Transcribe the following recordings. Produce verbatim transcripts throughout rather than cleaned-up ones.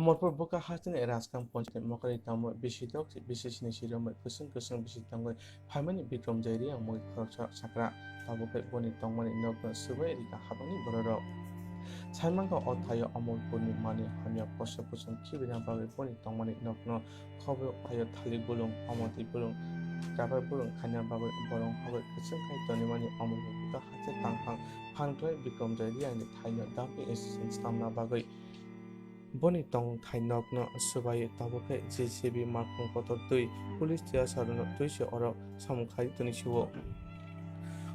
Amarpur bwkha hasteni Rajkam Ponchayat ni Mokari tamo bisi dok bisi sini sirombai kwswng kwswng bisi tongwi phaimani Bikramjai Reang mui khoroksa sakra. Tabukhe boni tongmani nokno swbai rika habangni bororok. Saimangkha o thaio Amarpurni mani hamya kosa kusum khibina bagwi boni tongmani nokno khobo thaio thalik bulung, omotwi bulung, chabai bulung khaina bagwi borong hogwi kwchwng khai tonimani Amarpur bwkha haste tangphang phan khlai Bikramjai Reangni thaino dumping station swnamna bagwi. Boni tongthai nokno swbai tabukhe J C B makhung kotor twi police tiasarno twi se oro samung khlai toni sio.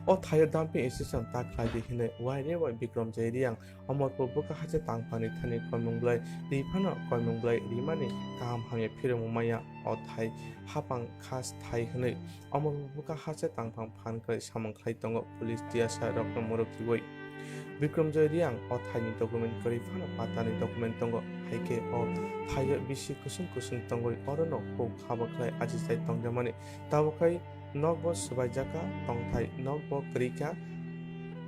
O thaio dumping station ta khlai di hinwi waire wai Bikramjai Reang Amarpur bwkha haste tangphani thani koimung blai ri phano koimung blai rimani kaham hamya phiromung maya o thai hapang khas thai hinwi Amarpur bwkha haste tangphang phan khlai samung khlai tongo police tiasarokno mwrwk khiui. Bikramjai Reang o thaini document kwrwi phano patani document tongo, hai khe o thaio bisi kusung kusung tongwi orono huk haba khlai ajichai tongjakmani. Tabukhe nokbo swbaijak kha, tongthai nokbo kwrwi kha,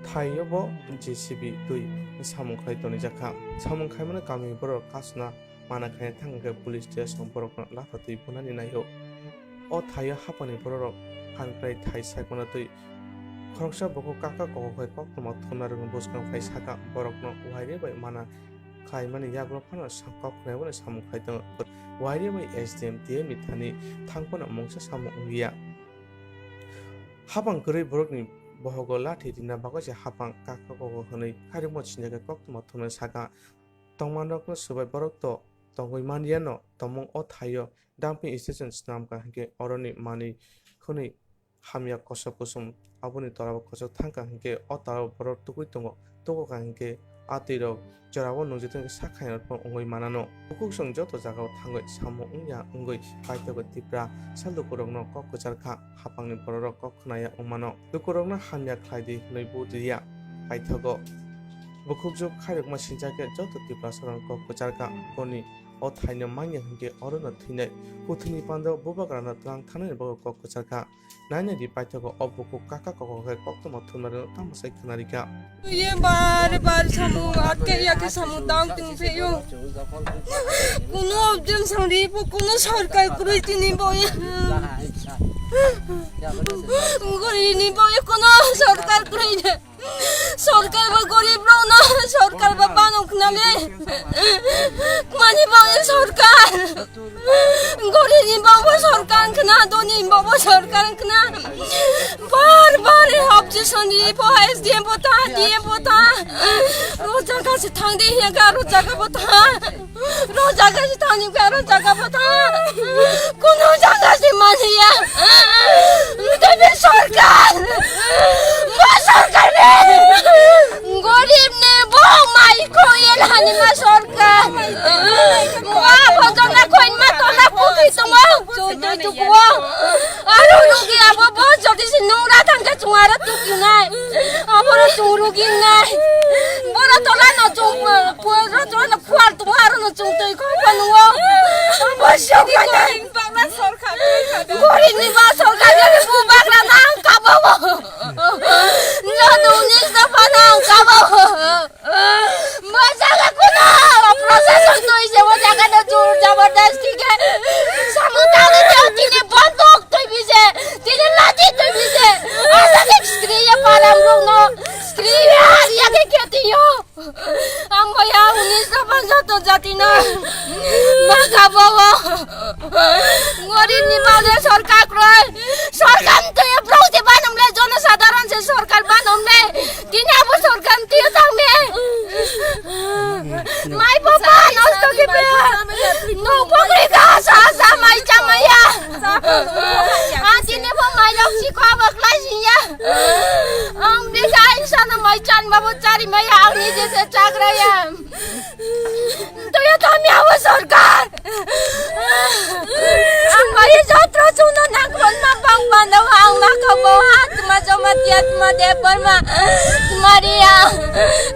thaio bo J C B twi samung khlai tonijak kha. Samung khaimano kamini borok kasuna mana khaina thang khe police station borokno latha twi phunani naio. O thaio hapani bororok phan khlai thai saikmano twi khoroksa bukhuk kaka koko khai koktwma thumna rwngwi bwskang phai saka borokno waire bai mana khlaimani yagulo phano sa-, kok khnaimano samung khlai tongo. Waire bai S D M T M ni thani thang phano mungsa samung wngya. Hapang kwrwi borokni bohogo lathi rina bagwi se hapang kaka koko hwnwi khairokma sinjakhe koktwma thumnai saka. Tongmanrokno swbai borok to tongwi manliya no, tongmung o thaio dumping station swnam ka hinkhe oroni manwi khwnwi hamya kosok kusum aboni torabo kosok thangka hinkhe o torabo borok tugui tongo, tugo ka hinkhe a twi rok jorao nungjaktong khe sak khaina phano wngwi manano. Bukhuk chwng joto jagao thangwi samung wngya wngwi paithago Tipra sa lukurokno kok kwchar kha. Hapangni bororok kok khnaya wngmano. Lukurokno hamya khlai di hwnwi bud riya. Paithago bukhukjwk khairokma sincha khe joto Tiprasarokno kok kwchar kha. Boni o thaino manya hinkhe orono thwinai. Kuthwini pandao bubagrano twlang thanani bagwi kok kwchar kha. Naina di paithago o bukhuk kaka koko khe koktwma thumnarino tamo sai khwnarikha. Ye bar bar samung atke ya ke samung tang tung phe yo. Kuno objem sangri po kuno sorkar kurui tini boye. Gori ni boye kuno sorkar kurui ne. Sorkar ba gorib rok no sorkar ba banok nale. Mani boye sorkar. Gori ni bobo sorkar khna, doni bobo sorkar khna. Bar bar opposition di po, S D M po ta, D M po ta. Ro jaga se thang de ya ga, ro jaga po ta. Ro jaga se thang ni ga, ro jaga po ta. Kuno jaga se mani ya. Tebe sorkar. Bo sorkar be. Gorib ni bo mai ko ye hani ma sorkar. Wa bojong na koin ma tola puki tongo. Chudui tukuo. Aro rugi abo bo jodi si nungra thangkhe chunga aro tukinai. Aboro chung rugi nai. Boro tola no chung, boro tola no phuar tongo aro no chung twi kho phanuo. Abo sidi koin bakla sorkar. Gorib ni ba sorkar ni bu bakla nang kabo. Joto unis dopha nang kabo. Mo jaga kuno proseso twi se mo jaga no jur jabardasti khe. Samung tangwi tei tini bondok twi bise, tini lati twi bise. Asa khe skri ya param rok no, skri ya ya khe khe tiyo. Ang mo ya unis dopha joto jati no. Ma kabo. Gorib ni bagwi sorkar kroi. Sorkar twi brok se banam le, jono sadharon se sorkar banam le. Tini abo sorkar twi thang me. Mai papa nosto ke pe. No pokri ka sa sa mai chamaya. A tini bo mai lok si ko abo klai si ya. Ang de ka insana mai chan babo chari maya ang ni je se chagra ya. Toyo tami abo sorkar. Ang bari jotro chuno nangkon ma bang banda ang ma kabo ha tma joma tia tma de parma tma ria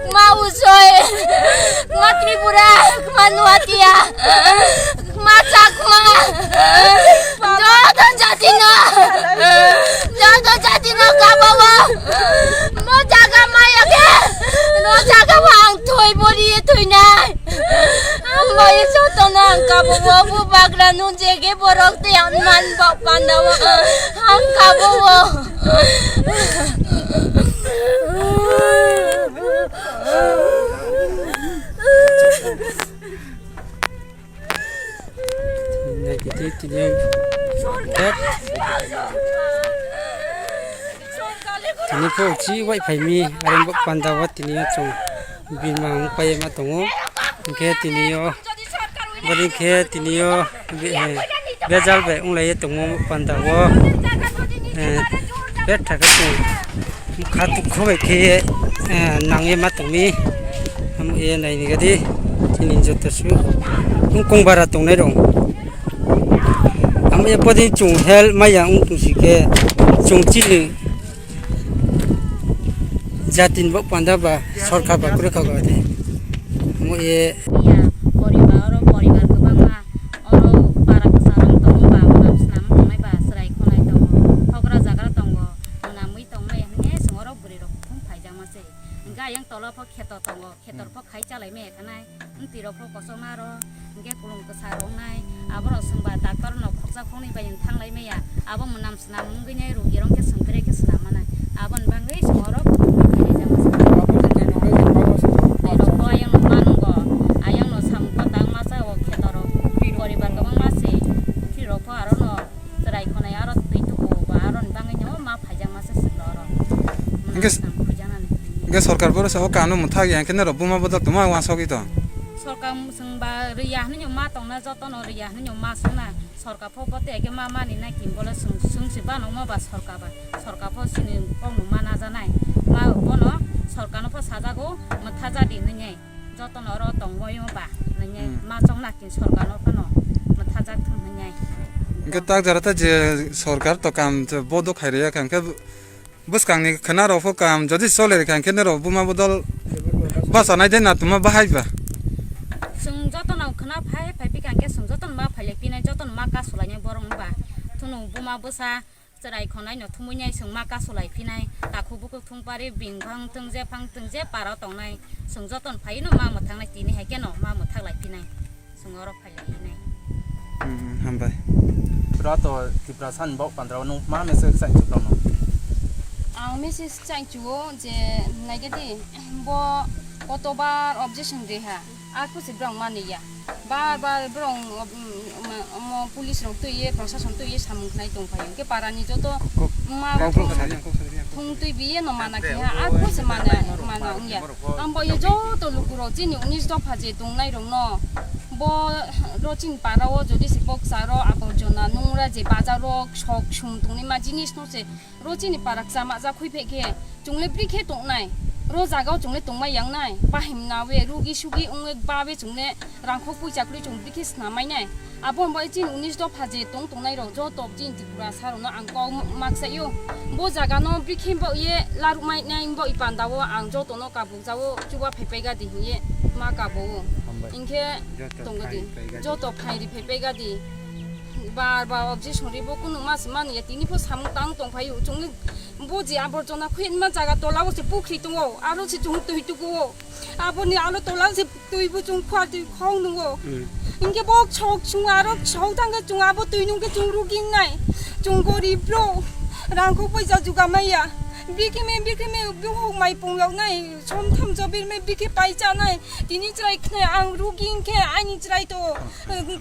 tma usoi tma Tripura tma nuatia tma chakma joto jati no joto jati no kabo mo jaga maya ke no jaga ang thoi bori thoi nai. Ang bai joto Ang kabo wo bubagra nung jege borok te ang man bok panda wo ang kabo wo. Naikhe tini tini khe uchi wai phaimi areng bok panda o tini o chwng bima wng pai ma tongo. Hinkhe tini o boni khe tini o be-, eh, bejal bai wng lai tongo panda o, eh, betha khe chwng. Kha tukhu bai khe, eh, nangwi ma tongmi. Amo ye naini gadi chini joto su wngkong bara tongnai rok. Amo ye podi chwng help maya wng tong si khe chwng chini jatin bo panda ba sorkar ba kwrwi kha gade. Amo ye. Iya, poribar, oro poribar kwbangma, oro para kwcharo tongo ba, mwnam swnam tongnai ba, chwrai khonai tongo, hogra jagra tongo, mwnamwi tongnai hwnwi chwng oro bwrwi rok thum phaijak ma se. Hwnkhe ayang tola pho kheto tongo, khetor pho khai chalai maya khanai, mtwi rok pho kochokna aro, hwnkhe kulung kwsa rok nai, aborok swngba doctor no khoksa khoknwi bai thang lai maya, abo mwnam swnam wngwi nai ruk yerong khe swngkre khe swnam manai, aboni bagwi chwng oro bwrwi khaijak ma se. Twi rok pho ayang no ma nungo, ayang no samung kota wngma cha o kheto rok, poribar kwbangma se, twi rok pho aro no. Chwrai khonai aro twi tuku ba aroni bagwi no ma phaijak ma se swkla oro. Hwnkhe s-, Mwnam swnam khuijaknani. Hwnkhe sorkar boro sa o kano mwthak ya, hwnkhe norok buma bodol tongma uansugwi tong? Sorkar mwswng ba rwya hwnwi no ma tongna, jotono rwya hwnwi no ma songna. Sorkar pho bote khe ma mani na kin bole swng, swng se bano ma ba sorkar ba. Sorkar pho sini kok no ma najanai. Ma bono sorkar no pho sajago mwthaja di hwnwi. Jotono oro tongmoi ba, nini Hmm. ma chongna kin sorkar no phano mwthajak thung hwnwi. Hwnkhe tak jara ta je sorkar to kam je bodo khairaya kha, hwnkhe bwskangni khwna rok pho kam jodi chole rikha, hwnkhe norok buma bodol bachanai de na tuma bahai ba? Chwng jotono khwna phai phai phikha, hwnkhe chwng jotono ma phailai pinai, jotono ma kasulainai borok wngba. Thunung buma bwsa. Chwrai khonai no thumui nai chwng ma kasu lai phinai, takhuk bukhuk thung pari bing phang thung je phang thung je para tongnai, chwng jotono phai no ma mwthang nai, tini hai khe no ma mwthak lai phinai, chwng oro phai lai phinai. Hmm, hambai. Bro to Tiprasa ni bok pandra o nung ma message sai chuk rok no? Ang message sai chuo je nai gati bo kotobar objection de ha. Ako se borok mani ya. Bar bar borok, um, um, um, police rok twi ye, prosason twi ye samung khnai tong phaio. Hwnkhe para ni joto ma thung twi bi ye no mana khe ha, ako se mana, mana wng ya. Ang bo ye joto luku rok chini unis dopha je tongnai rok no, bo ro chini para o jodi se boksa ro aborjona nungra je bazar rok sok sum tongni ma jinis no se Ro chini parak chama ja khui phe khe, chwng le bri khe tongnai. Ro jaga o chwng le tongmai yang nai. Bahim na we, rugi sugi wng we, ba we chwng le rangkhok pui chakri chwng bri khe snam mai nai. Abo bai chini unis dopha je tong tongnai rok joto chini Tripura sa rok no ang kok ma-, maksa yo. Bo jaga no bri khe bo ye laruk mai nai bo i panda o ang joto no kabuk ja o chuba phai pai ga di hin ye ma kabo o. Hambai. Hinkhe joto tong ga di. Phai pai ga di. Joto phai ri phai pai ga di. Bar bar objection ri bo kunu mas man ya tini pho samung tang tong phai u chwng ni bo je aborjona khuyma jaga tola o se pukhri tongo aro se chwng twi tuku o aboni alo tola se twi bo chwng khwa twi khong nungo Hmm. Hinkhe bo chok chwng aro chok thang khe chwng abo twi nung khe chwng rugi nai chwng gorib bro rang kho poisa juga maya bikhi me bikhi me bihok mai pung lok nai som tham jobir me bikhi pai cha nai tini chwrai khnai ang rugi hinkhe ani chwrai to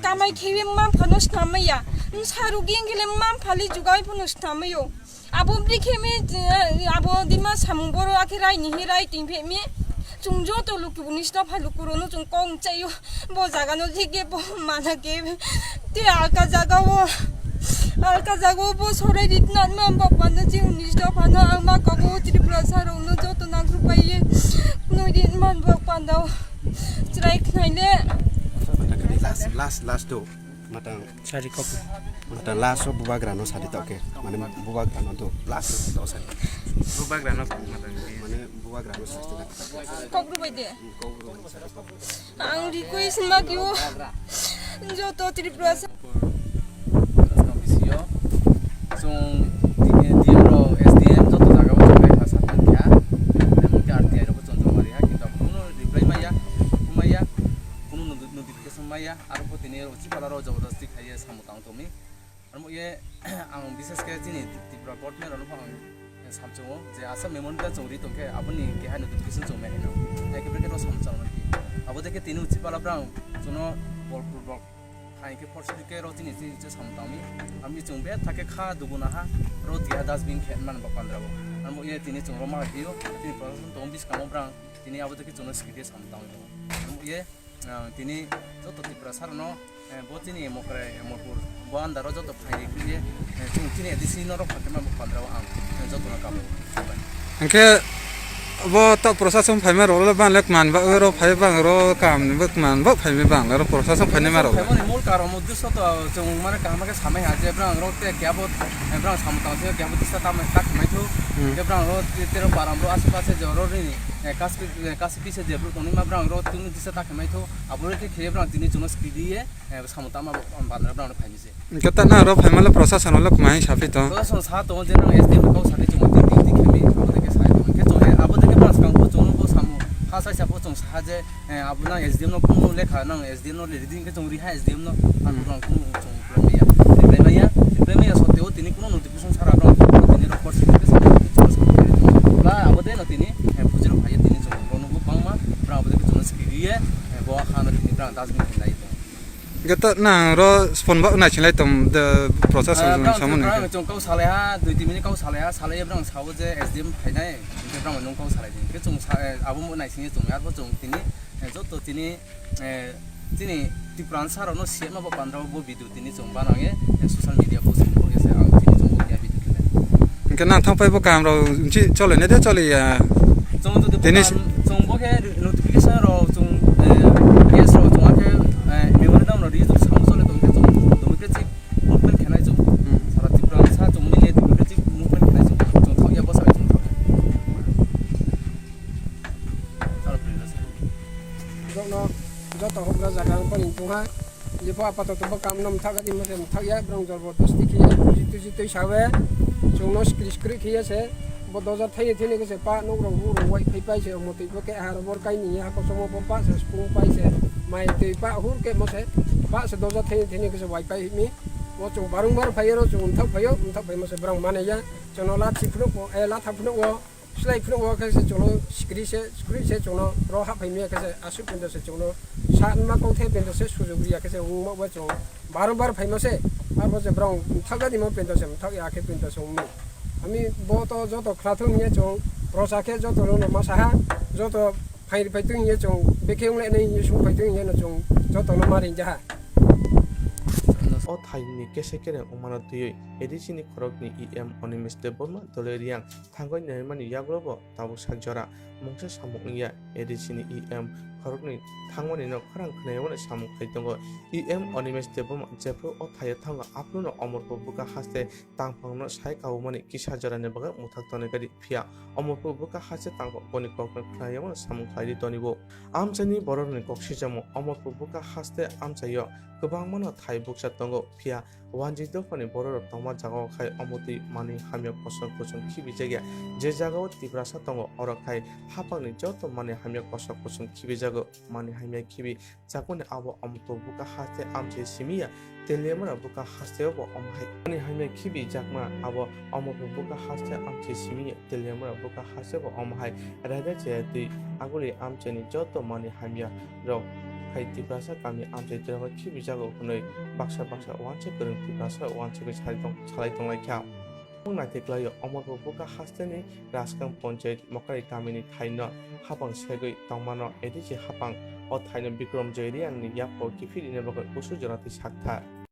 Kamai khewi mma phano snamaya. Saru ging kele mma phali jugai phano snamayo. Abo bri khemi, eh, abo dima samung boro akhe rai ni hi rai ting phemi. Chung joto luku ni sto pha luku rono chung kong chayo. Bo jaga no jige bo mana ke. Te alka jaga o. Alka jaga o bo sorai rit nan ma bo panda jing ni sto phano ang ma kogo Tripura sarong no joto nang rupai ye. Noi rit man bo panda o. Chwrai khnai le. Last, last, last do. Matang. Sari kok. Matang last o bubagra no sadi tok ke. Mane bubagra no do. Last o do sadi. Bubagra no matang. Mane bubagra no sadi na. Kok rubai de. Kok rubai sadi kok. Ang request ma kyo. Joto Tripura sa. Chwng bisingo chwng D M rok, S D M joto jagao chwng bai pha sa tong kha. Emon khe R T I rokbo chwng joma ri ha, kintu kuno reply maya, maya, kuno noti-, notification maya. Aro bo tini Uchipala rok jabardasti khaiye samung tang tongmi. Amo ye ang bises khe chini Tripura government rokno ang samchungo je asa memorandum chwng ri tongkhe aboni keha notification chwng mehino. Hai khe brekhe rok samchang mani. Abo dekhe tini Uchipala brang chwngno bol bol hai khe force khe rok chini chini samung tangmi. Ami chwng be thake kha duguna ha ro dia dustbin khe man ba pandra bo. Amo ye tini chwng roma hiyo tini proshashan tong biskango brang tini abo dekhe chwngno sikide samung tangmi. Amo ye Ang tini joto Tiprasa rokno, eh, bo chini Mokrai, eh, Morpur, bo andaro joto phairi khe, eh, chwng chini A D C norok phaima bo pandra o ang, eh, jotono kabo. Hwnkhe bo to proshashan phaima rok le ban le man ba ro phai bang ro kam ni bo man bo phaima bang ro proshashan phaima rok. Phaimani mul karon uddesho to chwng mane kaham khe samai ha je brang rok te kya bo, eh, brang samung tang se kya bo tisa tam tak mai thu. Hmm. Ke brang ro te ro param ro ase pase joro rini, eh, kas, eh, kas pise je bro tongni ma brang ro tini tisa tak mai thu. Abo khe khe brang tini chwngno sikidi ye, eh, samung tama bo bandra brang phaini se. Hwnkhe ta nang ro phaima le proshashan le mai sapi to. Proshashan sa to je nang S D M kau sadi chwng tin tin tin khemi abo de khe sai to. Khe chwng abo de khe brang skang bo chwng bo samung ha sai sa bo chwng sa je, eh, abo nang S D M no kuno lekha nang S D M no le reading khe chwng ri ha S D M no ang brang kuno chwng reply maya. Reply maya, reply maya sotte o tini kuno notification sara brang tini ro course khe sa. Bla abo de no tini, eh, bujiro phai tini chwng bono bo bangma brang abo de khe chwng sikidi ye, eh, bo ha no tini brang dustbin khe lai to. Hwnkhe to nang ro phone ba naisinglai tong de proshashan samung ni. Brang chwng kau salai ha, dui tin minute kau salai ha, salai brang sao je S D M phainai, hwnkhe brang nung kau salai di. Hwnkhe chwng sa, eh, abo mo naising ye chwng ya, bo chwng tini, eh, joto tini, eh, chini Tiprasa rokno siyama bo pandra bo video tini chwng banang ye, eh, social media post ni bo ye se ang tini chwng bo ya video khe. Hwnkhe nang thang phai bo kam rok nchi chole ne de chole ya. Chwng jodi tini kam, chwng bo khe notification rok chwng, eh, case rok chwng khe, eh, memorandum rok ri chwng sam chole tong khe chwng tong khe chik movement khenai chwng. Hmm. Sara Tiprasa chwng mile tong khe chik movement khenai chwng. Chwng thok ya bo sai chwng thok. Sara Tiprasa. Jokno joto hokra jaga ang pori tongha. Jebo apatoto bo kam no mthak gadi mose mthak ya, brang jor bo dosti khe ya, tuji tuji twi sawe, chwngno skri skri khe ya se, bo doja thaini thaini khe se pa nuk rok bu rok wai phai pai se, omo twi bo khe ha rok bor kai ni ya, kosom bo pa se, spung pai se, mai twi pa hur khe mo se, pa se doja thaini thaini khe se wai pai mi, bo chwng barung bar phai ya ro chwng mthak phai yo, mthak phai mo se brang mane ya, chwngno la thi phunuk bo, eh, la tha phunuk bo, Slai phunuk o khe se chwngno sikri se, sikri se chwngno ro hap phai maya khe se aswk pinto se chwngno sa wngma kok the pinto se sujok riya khe se wngma bo chwng barombar phaima se, abo je brong mthak gadi mo pinto se mthak ya khe pinto se wngmi. Ami bo to joto khwnathung hiya chwng prosa khe joto no ma saha, joto phai phai tong hiya chwng bekhe wng le nai hiya sung phai tong hiya no chwng joto no ma ring jaha. O thaini kese kereng wngmano twiwi A D C ni khoroknwi E M Animesh Debbarma Doloi Reang thangwi naimani yagulobo tabuk sak jora mungsa samung wngya. A D C ni E M khoroknwi thangmani no khorang khwnayamani samung khai tongo. E M Animesh Debbarma jephru o thaio thango aphruno Omorpur bwkha haste tangphangno sai kabumani kisa jorani bagwi mwthak tonwi kadi phiya Omorpur bwkha haste tangphang boni kokno khwnayamani samung khlaidi tonibo. Amchaini bororokni kok swijamo Omorpur bwkha haste amchaio kwbangmano thai bukcha tongo phiya Wanjwi dophani bororok tongma jagao khai omo twi manwi hamya kosok kuchung khibijakya. Je jagao Tiprasa tongo, oro khai haphangni joto manwi hamya kosok kuchung khibijago. Manwi hamya khibi jakmani abo Omorpur bwkha haste amchai simi ya, Teliamura bwkha hasteo bo omo hai. Manwi hamya khibi jakma abo Omorpur bwkha haste amchai simi ya, Teliamura bwkha haste bo omo hai. Raida chaya twi aguli amchaini joto manwi hamya rok khai Tiprasa kami amchai twrwngwi khibijago hwnwi baksa baksa uansuk kwrwng Tiprasa uansukwi salai tong-, salai tonglaikha. Chwng naitwi klaio, Omorpur bwkha hasteni Raskang Ponchayat Mokari kamini thaino haphang segwi tongmano A D C haphang o thaino Bikram Joy Reangni yapko kiphilwini bagwi usuk jora twi sakthar.